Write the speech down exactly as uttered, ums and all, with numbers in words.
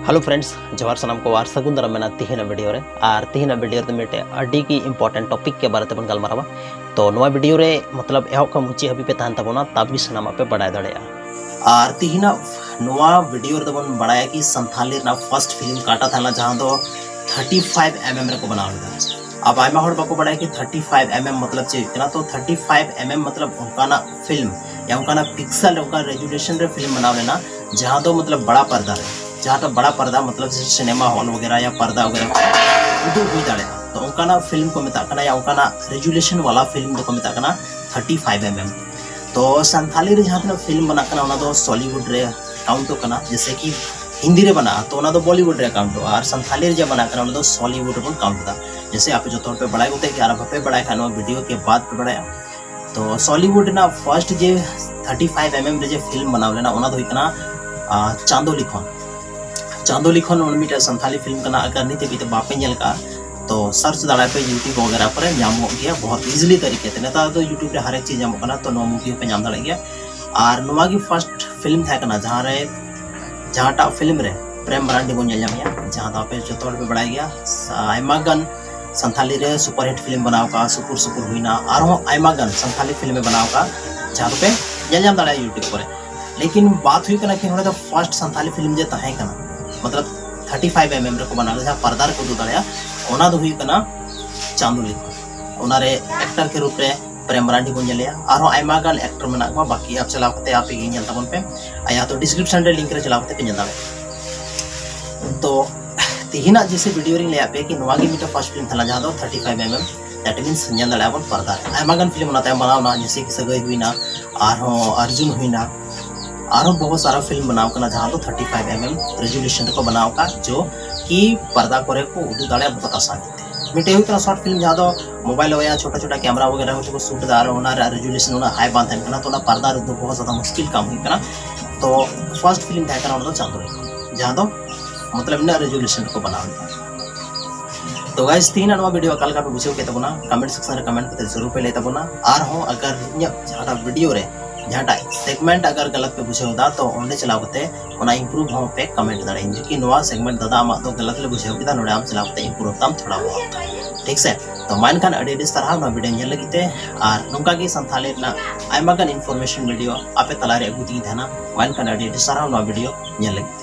Hello friends, ᱡᱚᱦᱟᱨ ᱥᱟᱱᱟᱢ ᱠᱚ ᱟᱨ ᱥᱟᱹᱜᱩᱱ ᱫᱟᱨᱟᱢ ᱢᱮᱱᱟᱜᱼᱟ ᱛᱤᱦᱤᱧᱟᱜ ᱵᱷᱤᱰᱤᱭᱳ ᱨᱮ᱾ ᱟᱨ ᱛᱤᱦᱤᱧᱟᱜ ᱵᱷᱤᱰᱤᱭᱳ ᱨᱮᱫᱚ ᱢᱤᱫᱴᱮᱡ ᱟᱹᱰᱤ ᱜᱮ ᱤᱢᱯᱚᱨᱴᱮᱱᱴ ᱴᱚᱯᱤᱠ ᱠᱮ ᱵᱟᱨᱮ ᱛᱮᱵᱚᱱ ᱜᱟᱞᱢᱟᱨᱟᱣᱟ᱾ ᱛᱚ ᱱᱚᱣᱟ ᱵᱷᱤᱰᱤᱭᱳ ᱨᱮ ᱢᱚᱛᱞᱚᱵ ᱮᱦᱚᱵ ᱠᱷᱚᱱ ᱢᱩᱪᱟᱹᱫ ᱦᱟᱹᱵᱤᱡ ᱯᱮ ᱛᱟᱦᱮᱱ ᱛᱟᱵᱚᱱᱟ, ᱛᱟᱵ ᱜᱮ ᱥᱟᱱᱟᱢᱟᱜ ᱯᱮ ᱵᱟᱲᱟᱭ ᱫᱟᱲᱮᱭᱟᱜᱼᱟ᱾ ᱟᱨ ᱛᱤᱦᱤᱧᱟᱜ ᱱᱚᱣᱟ ᱵᱷᱤᱰᱤᱭᱳ ᱨᱮᱫᱚ ᱵᱚᱱ ᱵᱟᱲᱟᱭᱟ ᱠᱤ ᱥᱟᱱᱛᱷᱟᱞᱤ ᱨᱮᱱᱟᱜ ᱯᱷᱟᱨᱥᱴ ᱯᱷᱤᱞᱢ ᱚᱠᱟᱴᱟᱜ ᱛᱟᱦᱮᱸ ᱞᱮᱱᱟ, ᱡᱟᱦᱟᱸ ᱫᱚ ᱛᱷᱟᱨᱴᱤ ᱯᱷᱟᱭᱤᱵᱷ ᱮᱢ ᱮᱢ ᱨᱮᱠᱚ ᱵᱮᱱᱟᱣ ᱞᱮᱫᱟ᱾ ᱟᱵ ᱟᱭᱢᱟ ᱦᱚᱲ ᱵᱟᱠᱚ ᱵᱟᱲᱟᱭᱟ ᱠᱤ ᱛᱷᱟᱨᱴᱤ ᱯᱷᱟᱭᱤᱵᱷ ᱮᱢ ᱮᱢ ᱢᱚᱛᱞᱚᱵ ᱪᱮᱫ ᱠᱟᱱᱟ᱾ ᱛᱚ ᱛᱷᱟᱨᱴᱤ ᱯᱷᱟᱭᱤᱵᱷ ᱮᱢ ᱮᱢ ᱢᱚᱛᱞᱚᱵ ᱚᱱᱠᱟᱱᱟᱜ ᱯᱷᱤᱞᱢ ᱭᱟ ᱚᱱᱠᱟᱱᱟᱜ ᱯᱤᱠᱥᱮᱞ, ᱚᱱᱠᱟ ᱨᱮᱡᱩᱞᱮᱥᱚᱱ ᱨᱮ ᱯᱷᱤᱞᱢ ᱵᱮᱱᱟᱣ ᱞᱮᱱᱟ, ᱡᱟᱦᱟᱸ ᱫᱚ ᱢᱚᱛᱞᱚᱵ ᱵᱟᱲᱟ ᱯᱚᱨᱫᱟ ᱨᱮ, ᱡᱟᱦᱟᱸᱴᱟᱜ ᱵᱟᱲᱟ ᱯᱚᱨᱫᱟ ᱢᱚᱛᱞᱚᱵ ᱥᱤᱱᱮᱢᱟ ᱦᱚᱞ ᱵᱟᱜᱮᱨᱟ ᱭᱟ ᱯᱚᱨᱫᱟ ᱵᱟᱜᱮᱨᱟ ᱩᱫᱩᱜ ᱦᱩᱭ ᱫᱟᱲᱮᱭᱟᱜᱼᱟ᱾ ᱛᱚ ᱚᱱᱠᱟᱱᱟᱜ ᱯᱷᱤᱞᱢ ᱠᱚ ᱢᱮᱛᱟᱜ ᱠᱟᱱᱟ ᱭᱟ ᱚᱱᱠᱟᱱᱟᱜ ᱨᱮᱡᱩᱞᱮᱥᱚᱱ ᱣᱟᱞᱟ ᱯᱷᱤᱞᱢ ᱫᱚᱠᱚ ᱢᱮᱛᱟᱜ ᱠᱟᱱᱟ ᱛᱷᱟᱨᱴᱤ ᱯᱷᱟᱭᱤᱵᱷ ᱮᱢ ᱮᱢ᱾ ᱛᱚ ᱥᱟᱱᱛᱷᱟᱞᱤ ᱨᱮ ᱡᱟᱦᱟᱸ ᱛᱤᱱᱟᱹᱜ ᱯᱷᱤᱞᱢ ᱵᱮᱱᱟᱜ ᱠᱟᱱᱟ ᱚᱱᱟ ᱫᱚ ᱥᱚᱞᱤᱣᱩᱰ ᱨᱮ ᱠᱟᱣᱩᱱᱴᱚᱜ ᱠᱟᱱᱟ, ᱡᱮᱭᱥᱮ ᱠᱤ ᱦᱤᱱᱫᱤ ᱨᱮ ᱵᱮᱱᱟᱜᱼᱟ ᱛᱚ ᱚᱱᱟ ᱫᱚ ᱵᱚᱞᱤᱣᱩᱰ ᱨᱮ ᱠᱟᱣᱩᱱᱴᱚᱜᱼᱟ, ᱟᱨ ᱥᱟᱱᱛᱷᱟᱞᱤ ᱨᱮ ᱡᱮ ᱵᱮᱱᱟᱜ ᱠᱟᱱᱟ ᱚᱱᱟ ᱫᱚ ᱥᱚᱞᱤᱣᱩᱰ ᱨᱮᱵᱚᱱ ᱠᱟᱣᱩᱱᱴ ᱮᱫᱟ᱾ ᱡᱮᱭᱥᱮ ᱟᱯᱮ ᱡᱚᱛᱚ ᱦᱚᱲ ᱯᱮ ᱵᱟᱲᱟᱭ ᱠᱚᱛᱮ ᱜᱮ, ᱟᱨ ᱵᱟᱯᱮ ᱵᱟᱲᱟᱭ ᱠᱷᱟᱱ ᱱᱚᱣᱟ ᱵᱷᱤᱰᱤᱭᱳ ᱠᱮ ᱵᱟᱫ ᱯᱮ ᱵᱟᱲᱟᱭᱟ᱾ ᱛᱚ ᱥᱚᱞᱤᱣᱩᱰ ᱨᱮᱱᱟᱜ ᱯᱷᱟᱨᱥᱴ ᱡᱮ ᱛᱷᱟᱨᱴᱤ ᱯᱷᱟᱭᱤᱵᱷ ᱮᱢ ᱮᱢ ᱨᱮ ᱡᱮ ᱯᱷᱤᱞᱢ ᱵᱮᱱᱟᱣ ᱞᱮᱱᱟ ᱚᱱᱟ ᱫᱚ ᱦᱩᱭᱩᱜ ᱠᱟᱱᱟ ᱟᱨ ᱪᱟᱸᱫᱳ ᱞᱤᱠᱷᱚᱱ᱾ ᱪᱟᱸᱫᱳ ᱞᱤᱠᱷᱚᱱ ᱩᱱᱤ ᱢᱤᱫᱴᱮᱱ ᱥᱟᱱᱛᱷᱟᱞᱤ ᱯᱷᱤᱞᱢ ᱠᱟᱱᱟ, ᱟᱜᱟᱨ ᱱᱤᱛ ᱦᱟᱹᱵᱤᱡ ᱛᱮ ᱵᱟᱯᱮ ᱧᱮᱞ ᱠᱟᱜᱼᱟ ᱛᱚ ᱥᱟᱨᱪ ᱫᱟᱲᱮᱭᱟᱜᱼᱟ ᱯᱮ, ᱭᱩᱴᱩᱵᱽ ᱵᱟᱜᱮᱨᱟ ᱠᱚᱨᱮ ᱧᱟᱢᱚᱜ ᱜᱮᱭᱟ ᱵᱚᱦᱩᱛ ᱤᱡᱤᱞᱤ ᱛᱟᱹᱨᱤᱠᱟ ᱛᱮ᱾ ᱱᱮᱛᱟᱨ ᱫᱚ ᱭᱩᱴᱩᱵᱽ ᱨᱮ ᱦᱟᱨᱮᱠ ᱪᱤᱡᱽ ᱧᱟᱢᱚᱜ ᱠᱟᱱᱟ, ᱛᱚ ᱱᱚᱣᱟ ᱢᱩᱵᱷᱤ ᱦᱚᱸᱯᱮ ᱧᱟᱢ ᱫᱟᱲᱮᱭᱟᱜ ᱜᱮᱭᱟ᱾ ᱟᱨ ᱱᱚᱣᱟ ᱜᱮ ᱯᱷᱟᱨᱥᱴ ᱯᱷᱤᱞᱢ ᱛᱟᱦᱮᱸ ᱠᱟᱱᱟ ᱡᱟᱦᱟᱸ ᱨᱮ, ᱡᱟᱦᱟᱸᱴᱟᱜ ᱯᱷᱤᱞᱢ ᱨᱮ ᱯᱨᱮᱢ ᱢᱟᱨᱟᱱᱰᱤ ᱵᱚᱱ ᱧᱮᱞ ᱧᱟᱢᱮᱭᱟ, ᱡᱟᱦᱟᱸ ᱫᱚ ᱟᱯᱮ ᱡᱚᱛᱚ ᱦᱚᱲ ᱯᱮ ᱵᱟᱲᱟᱭ ᱜᱮᱭᱟ, ᱟᱭᱢᱟ ᱜᱟᱱ ᱥᱟᱱᱛᱷᱟᱞᱤ ᱨᱮ ᱥᱩᱯᱟᱨ ᱦᱤᱴ ᱯᱷᱤᱞᱢ ᱵᱮᱱᱟᱣ ᱠᱟᱜᱼᱟ, ᱥᱩᱯᱩᱨ ᱥᱩᱯᱩᱨ ᱦᱩᱭᱱᱟ, ᱟᱨᱦᱚᱸ ᱟᱭᱢᱟ ᱜᱟᱱ ᱥᱟᱱᱛᱷᱟᱞᱤ ᱯᱷᱤᱞᱢ ᱮ ᱵᱮᱱᱟᱣ ᱠᱟᱜᱼᱟ, ᱡᱟᱦᱟᱸ ᱫᱚᱯᱮ ᱧᱮᱞ ᱧᱟᱢ ᱫᱟᱲᱮᱭᱟᱜᱼᱟ ᱭᱩᱴᱩᱵᱽ ᱠᱚᱨᱮ᱾ ᱞᱮᱠᱤᱱ ᱵᱟᱛ ᱦᱩᱭᱩᱜ ᱠᱟᱱᱟ ᱠᱤ ᱱᱚᱰᱮ ᱫᱚ ᱯᱷᱟᱨᱥᱴ ᱥᱟᱱᱛᱷᱟᱞᱤ ᱯᱷᱤᱞᱢ ᱡᱮ ᱛᱟᱦᱮᱸ ᱠᱟᱱᱟ, ᱢᱚᱛᱞᱚᱵ ᱛᱷᱟᱨᱴᱤ ᱯᱷᱟᱭᱤᱵᱷ ᱮᱢ ᱮᱢ ᱨᱮᱠᱚ ᱵᱮᱱᱟᱣ ᱞᱮᱫᱟ, ᱡᱟᱦᱟᱸ ᱯᱚᱨᱫᱟ ᱨᱮᱠᱚ ᱩᱫᱩᱜ ᱫᱟᱲᱮᱭᱟᱜᱼᱟ, ᱚᱱᱟ ᱫᱚ ᱦᱩᱭᱩᱜ ᱠᱟᱱᱟ ᱪᱟᱸᱫᱳ ᱞᱤᱠᱷᱚᱱ᱾ ᱚᱱᱟᱨᱮ ᱮᱠᱴᱟᱨ ᱠᱮ ᱨᱩᱯ ᱨᱮ ᱯᱨᱮᱢ ᱢᱟᱨᱟᱱᱰᱤ ᱵᱚᱱ ᱧᱮᱞᱮᱭᱟ, ᱟᱨᱦᱚᱸ ᱟᱭᱢᱟ ᱜᱟᱱ ᱮᱠᱴᱚᱨ ᱢᱮᱱᱟᱜ ᱠᱚᱣᱟ, ᱵᱟᱹᱠᱤ ᱟᱯ ᱪᱟᱞᱟᱣ ᱠᱟᱛᱮ ᱟᱯᱮ ᱜᱮ ᱧᱮᱞ ᱛᱟᱵᱚᱱ ᱯᱮ, ᱟᱨ ᱭᱟ ᱛᱚ ᱰᱤᱥᱠᱨᱤᱯᱥᱚᱱ ᱨᱮ ᱞᱤᱝᱠ ᱨᱮ ᱪᱟᱞᱟᱣ ᱠᱟᱛᱮ ᱯᱮ ᱧᱮᱞ ᱫᱟᱲᱮᱭᱟᱜᱼᱟ᱾ ᱛᱚ ᱛᱮᱦᱮᱧᱟᱜ ᱡᱮᱭᱥᱮ ᱵᱷᱤᱰᱤᱭᱳ ᱨᱤᱧ ᱞᱟᱹᱭᱟᱫ ᱯᱮᱭᱟ ᱠᱤ ᱱᱚᱣᱟ ᱜᱮ ᱢᱤᱫᱴᱮᱱ ᱯᱷᱟᱨᱥᱴ ᱯᱷᱤᱞᱢ ᱛᱟᱦᱮᱸ ᱞᱮᱱᱟ, ᱡᱟᱦᱟᱸ ᱫᱚ thirty five M M, that means ᱧᱮᱞ ᱫᱟᱲᱮᱭᱟᱜᱼᱟ ᱵᱚᱱ ᱯᱚᱨᱫᱟ ᱨᱮ᱾ ᱟᱭᱢᱟ ᱜᱟᱱ ᱯᱷᱤᱞᱢ ᱚᱱᱟ ᱛᱟᱭᱚᱢ ᱵᱮᱱᱟᱣ ᱮᱱᱟ, ᱡᱮᱭᱥᱮ ᱠᱤ ᱥᱟᱹᱜᱟᱹᱭ ᱦᱩᱭᱱᱟ, ᱟᱨᱦᱚᱸ ᱟᱨᱡᱩᱱ ᱦᱩᱭᱱᱟ, ᱟᱨᱦᱚᱸ ᱵᱚᱦᱩᱛ ᱥᱟᱨᱟ ᱯᱷᱤᱞᱢ ᱵᱮᱱᱟᱣ ᱠᱟᱱᱟ ᱡᱟᱦᱟᱸ ᱫᱚ ᱛᱷᱟᱨᱴᱤ ᱯᱷᱟᱭᱤᱵᱷ ᱮᱢ ᱮᱢ ᱨᱮᱡᱩᱞᱮᱥᱚᱱ ᱨᱮᱠᱚ ᱵᱮᱱᱟᱣ ᱟᱠᱟᱫ, ᱡᱚ ᱠᱤ ᱯᱚᱨᱫᱟ ᱠᱚᱨᱮ ᱠᱚ ᱩᱫᱩᱜ ᱫᱟᱲᱮᱭᱟᱜᱼᱟ ᱵᱚᱦᱩᱛ ᱟᱥᱟᱱᱤ ᱛᱮ᱾ ᱢᱤᱫᱴᱮᱡ ᱦᱩᱭᱩᱜ ᱠᱟᱱᱟ ᱥᱚᱨᱴ ᱯᱷᱤᱞᱢ ᱡᱟᱦᱟᱸ ᱫᱚ ᱢᱳᱵᱟᱭᱤᱞ ᱦᱩᱭᱟ ᱪᱷᱳᱴᱟ ᱪᱷᱳᱴᱟ ᱠᱮᱢᱨᱟ ᱵᱟᱜᱮᱨᱟ ᱦᱚᱭᱛᱳ ᱠᱚ ᱥᱩᱴ ᱮᱫᱟ ᱟᱨ ᱚᱱᱟ ᱨᱮᱭᱟᱜ ᱨᱮᱡᱩᱞᱮᱥᱚᱱ ᱩᱱᱟᱹᱜ ᱦᱟᱭ ᱵᱟᱝ ᱛᱟᱦᱮᱱ ᱠᱟᱱᱟ, ᱛᱚ ᱚᱱᱟ ᱯᱚᱨᱫᱟ ᱨᱮᱫᱚ ᱵᱚᱦᱩᱛ ᱡᱟᱫᱟ ᱢᱩᱥᱠᱤᱞ ᱠᱟᱢ ᱦᱩᱭᱩᱜ ᱠᱟᱱᱟ᱾ ᱛᱚ ᱯᱷᱟᱨᱥᱴ ᱯᱷᱤᱞᱢ ᱛᱟᱦᱮᱸ ᱠᱟᱱᱟ ᱚᱱᱟ ᱫᱚ ᱪᱟᱸᱫᱳ ᱞᱮᱠᱷᱟ, ᱡᱟᱦᱟᱸ ᱫᱚ ᱢᱚᱛᱞᱚᱵ ᱤᱱᱟᱹᱜ ᱨᱮᱡᱩᱞᱮᱥᱚᱱ ᱨᱮᱠᱚ ᱵᱮᱱᱟᱣ ᱞᱮᱫᱟ᱾ ᱛᱚ ᱜᱟᱭᱥ, ᱛᱮᱦᱮᱧᱟᱜ ᱱᱚᱣᱟ ᱵᱷᱤᱰᱤᱭᱳ ᱚᱠᱟ ᱞᱮᱠᱟ ᱯᱮ ᱵᱩᱡᱷᱟᱹᱣ ᱠᱮᱫ ᱛᱟᱵᱚᱱᱟ, ᱠᱚᱢᱮᱱᱴ ᱥᱮᱠᱥᱚᱱ ᱨᱮ ᱠᱚᱢᱮᱱᱴ ᱠᱟᱛᱮ ᱡᱟᱹᱨᱩᱲ ᱯᱮ ᱞᱟᱹᱭ ᱛᱟᱵᱚᱱᱟ᱾ ᱟᱨᱦᱚᱸ ᱟᱜᱟᱨ ᱤᱧᱟᱹᱜ ᱡᱟᱦᱟᱸᱴᱟᱜ ᱵᱷᱤᱰᱤᱭᱳ ᱨᱮ ᱡᱟᱦᱟᱸᱴᱟᱜ segment ᱟᱜᱟᱨ ᱜᱟᱞᱟᱛ ᱯᱮ ᱵᱩᱡᱷᱟᱹᱣ ᱫᱟ, ᱛᱚ ᱚᱸᱰᱮ ᱪᱟᱞᱟᱣ ᱠᱟᱛᱮ ᱚᱱᱟ improve ᱦᱚᱸ ᱯᱮ comment ᱫᱟᱲᱮᱭᱟᱜᱼᱟ, ᱡᱮ ᱠᱤ ᱱᱚᱣᱟ segment ᱫᱟᱫᱟ ᱟᱢᱟᱜ ᱫᱚ ᱜᱟᱞᱟᱛ ᱞᱮ ᱵᱩᱡᱷᱟᱹᱣ ᱠᱮᱫᱟ, ᱱᱚᱰᱮ ᱟᱢ ᱪᱟᱞᱟᱣ ᱠᱟᱛᱮ improve ᱛᱟᱢ ᱛᱷᱚᱲᱟ ᱵᱚᱦᱩᱛ᱾ ᱴᱷᱤᱠ ᱥᱮ? ᱛᱚ ᱢᱟ ᱮᱱᱠᱷᱟᱱ ᱟᱹᱰᱤ ᱟᱹᱰᱤ ᱥᱟᱨᱦᱟᱣ ᱱᱚᱣᱟ video ᱧᱮᱞ ᱞᱟᱹᱜᱤᱫ ᱛᱮ, ᱟᱨ ᱱᱚᱝᱠᱟ ᱜᱮ ᱥᱟᱱᱛᱷᱟᱞᱤ ᱨᱮᱱᱟᱜ ᱟᱭᱢᱟ ᱜᱟᱱ information video ᱟᱯᱮ ᱛᱟᱞᱟᱨᱮ ᱟᱹᱜᱩ ᱛᱮᱜᱮᱧ ᱛᱟᱦᱮᱱᱟ᱾ ᱢᱟ ᱮᱱᱠᱷᱟᱱ ᱟᱹᱰᱤ ᱟᱹᱰᱤ ᱥᱟᱨᱦᱟᱣ ᱱᱚᱣᱟ video ᱧᱮᱞ ᱞᱟᱹᱜᱤᱫ᱾